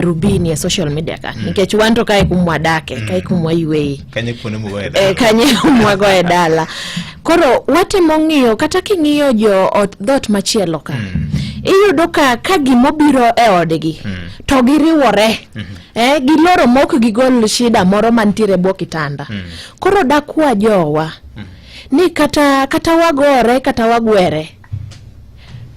Rubini e social media ka nikech wan to kae kuma wadake, kae kuma wayueye. Kanye kuonde mugoye dala. E, kanye mwagoye dala. Koro watemo ng'iyo, kata king'iyo jo ot dhot machielo ka, iyudo ka gimobiro e odgi to giriwore, giloro mok gigol shida moro mantiere e bwo kitanda. Koro dakwa jowa ni kata wagore kata wagwere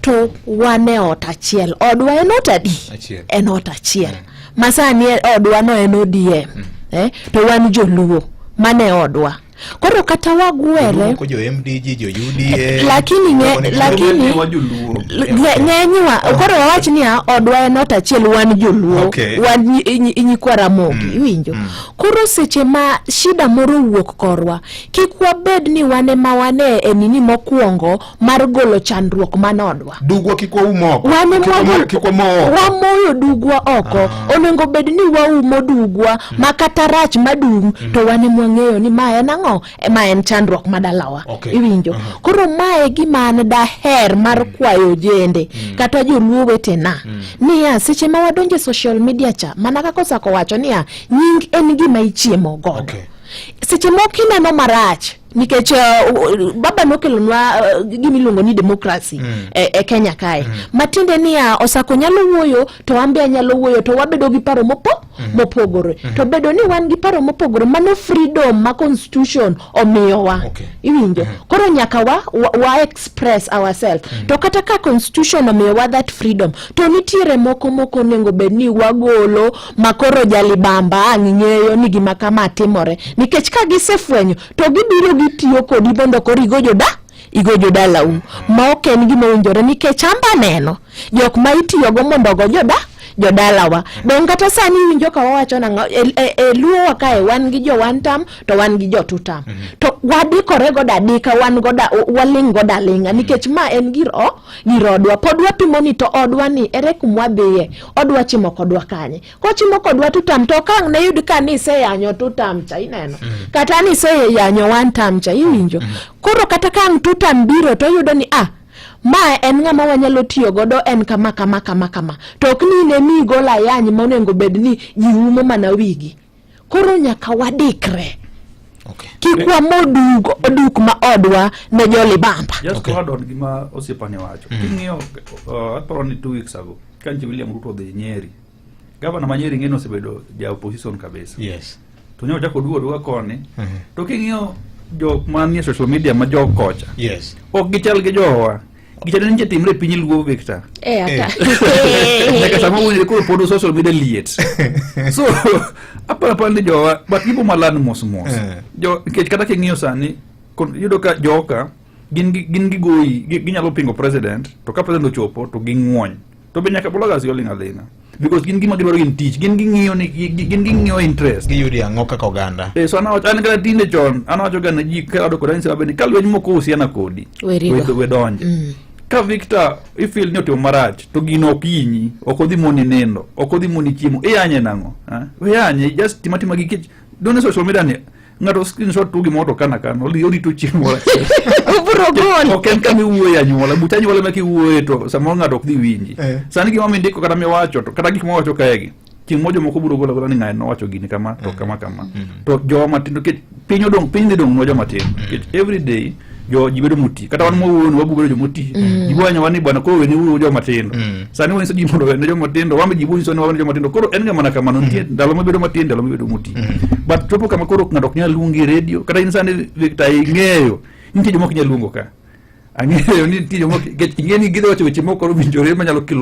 to wan e ot achiel. Odwa en ot adi? Achiel. En ot achiel. Ma sani odwa no en ODM. To wan joluo mane odwa. Koro kata wagwere Moko jo MDG, jo UDA. Lakini lakini Wa joluo. Ng'enywa koro wawach niya, odwa en ot achiel, wan joluo, wan nyikwa Ramogi, iwinjo? Koro seche ma shida moro wuok korwa, kik wabed ni wan ema wane e nini mokwongo mar golo chandruok man odwa. Dugwa kik waum oko. Wan ema Kik kik wamo oko. Wamoyo dugwa oko. Onego bed ni waumo dugwa ma kata rach madung' to wan ema wang'eyo ni ma en ang'o. Ma en chandruok madalawa. Iwinjo? Koro mae gima an daher mar kwayo jende kata joluo wetena niya, seche ma wadonjo e social media cha, mana kaka Osako wacho niya, nying en gima ichiemo godo. Seche moko ineno marach nikech baba nokelonwa gima iluongo ni democracy e Kenya kae. Matiende niya, Osako nyalo wuoyo to an be anyalo wuoyo to wabedo gi paro mopogore. To bedo ni wan gi paro mopogore, mano freedom ma constitution omiyowa. Iwinjo? Koro nyaka wa express ourselves. To kata ka constitution omiyowa that freedom, to nitiere moko onego bed ni wagolo ma koro jalibamba ang' ng'eyo ni gima kama timore. Nikech ka gisefwenyo to gibiro gitiyo kodi mondo koro igo jodalau ma ok en gima owinjore, nikech amba neno jok ma itiyogo mondo ogo jodalawa. Dong kata sani iwinjo ka wawacho nang'o e luowa kae, wan gi jo one term to wan gi jo two term, to wadikore godo adika, wan goda waling' godo aling'a nikech ma en gir odwa. Pod wapimo ni to odwa ni ere kuma wadhiye, odwa chimo kodwa kanye? Kochimo kodwa two term to ok ang' ne yud ka ni iseyanyo two term cha, ineno, kata ni iseyanyo one term cha, iwinjo? Koro kata ka ang' two term biro to oyudo ni ma en ng'ama wanyalo tiyo godo, en kama kama kama kama, to ok ni in emi igol ayany monego bed ni ji umo mana wigi. Koro nyaka wadikre. Kik wamo duk ma odwa ne jolibamba. Just to add on gima osiepani wacho. King'iyo, aparo ni 2 weeks ago, ka nchi William Ruto odhi Nyeri, gavana ma Nyeri ng'eni osebedo ja opposition kabisa. To nyocha ochako oduogo aduoga koni. To king'iyo jok manie social media ma jok kocha, ok gichal gi jowa. Gichal ni nche timre e piny Luo, Victor. Ata. Nyaka sama winjre koro pod social media liet. So aparo aparo ni jowa, but gibo malan mos mos. Jo nikech kata king'iyo sani, iyudo ka joka gin gigoyi, ginyalo pingo president, to ka president ochopo to ging'wony. To be nyaka bloggers gi oling' aling'a. Because gin gima gidwaro gin tich, gin ging'iyo ni gin ging'iyo interest. Giyudi ang'o kaka oganda? So an awacho, an kata tinde chon, an awacho ga ne ji ka kod anyise maber ni ka lweny moko uhusiana kodi, Werigo. we donje. Ka Victor ifeel ni otimo marach, to gino ok hinyi, ok odhi moni nindo, ok odhi moni chiemo, iyanye nang'o? Ha? Weyanye, just tima tima gi kech. Done social media ni ng'ato screenshot tu gimoro to kana kana orito chieng' moro achiel. Obiro gol. Ok en kama iwuoye anyuola, buch anyuola ma kiwuoye to samoro ng'ato ok dhi winji. Sani gima mindiko kata miwacho to kata gik mawacho kaegi, chieng' moro jomoko biro golo agola ni ng'ae nowacho gini kama to kama kama. To joma matindo, nikech piny odong', piny dhi dong' nwa joma tindo. Nikech every day jo ji bedo moti. Kata wan mwawuoyo wabu bedo jomoti. Ji bo yanyowa ni bwana koro weni uru joma tindo. Sani wanyiso ji mondo wene joma tindo, wan be ji bo nyiso ni wawene joma tindo. Koro en ga mana kamano, nitie ndalo mabedo matin, ndalo mabedo moti. But chopo kama koro ng'ato ok nyal luongi e radio, kata in sani Victor ing'eyo, nitie joma ok nyal luongo ka. Ang'eyo ni nitie joma ok, nikech ing'e ni gidhi wacho weche moko owinjore manyalo kelo